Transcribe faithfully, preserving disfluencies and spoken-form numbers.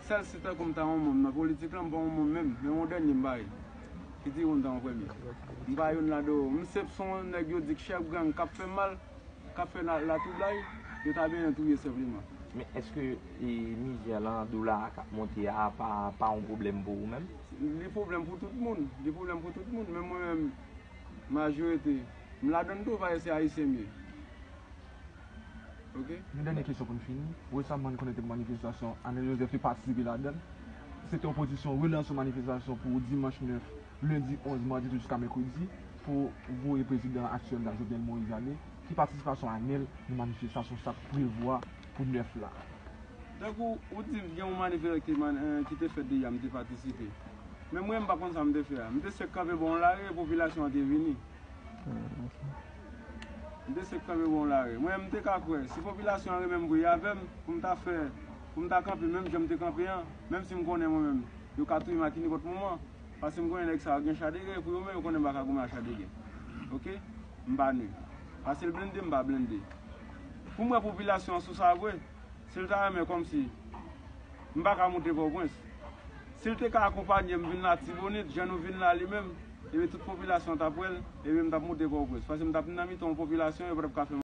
Sèl si tankou m ta yon moun nan politik lan, m pa yon moun menm, men yon dènye m pa ye. Ki di yon ta yon premye. M pa youn ladan yo. M se son nèg yo di k chèf gang k ap fè mal, k ap fè la, latwoublay, yo ta benyen touye senpleman. Men èske e, mizè lan, dola a k ap monte a, pa, pa yon pwoblèm pou ou menm? Li pwoblèm pou tout moun. Li pwoblèm pou tout moun. Men mwen menm, majorite, m ladann tou, paske se Ayisyen m ye. Ok? Yon dènye kesyon pou n fini. Resaman, n konnen te gen manifestasyon, Anèl Joseph te patisipe ladan l. Se te yon pozisyon relans yon manifestasyon pou dimanch nèf, lendi onz, madi douz jiska mèkredi, pou voye prezidan aktyèl la, Jovenel Moïse, ale. Ki patisipasyon Anèl nan manifestasyon sa k prevwa pou nèf la? Tankou ou di gen yon manifè ki, man, eh, ki te fèt deja, m te patisipe. Men mwen, m pa konn sa m te fè a. M te sèk kanpe bò yon lari, popilasyon an te vini. M te sèk kanpe bò yon lari. Mwen, m te ka kwè, si popilasyon an renmen m vre avè m, pou m ta fè, pou m ta kanpe menm jan m te kanpe an, menm si m konnen mwen menm, yo ka touye m a ki nenpòt moman, paske m konnen nèg sa yo gen cha de gè pou yo, men yo konnen m pa ka goumen a cha de gè. Ok? M pa ni. Paske l blende, m pa blende. Pou m wè popilasyon an sou sa vre, si l ta renmen kòmsi m pa ka moute Pòtoprens. Si l te ka akonpanye m vin Latibonit, jan nou vin la li menm, ebyen tout popilasyon an t ap wè l, ebyen m t ap moute Pòtoprens. Paske m t ap nan mitan yon popilasyon, yo pa t ap ka fè m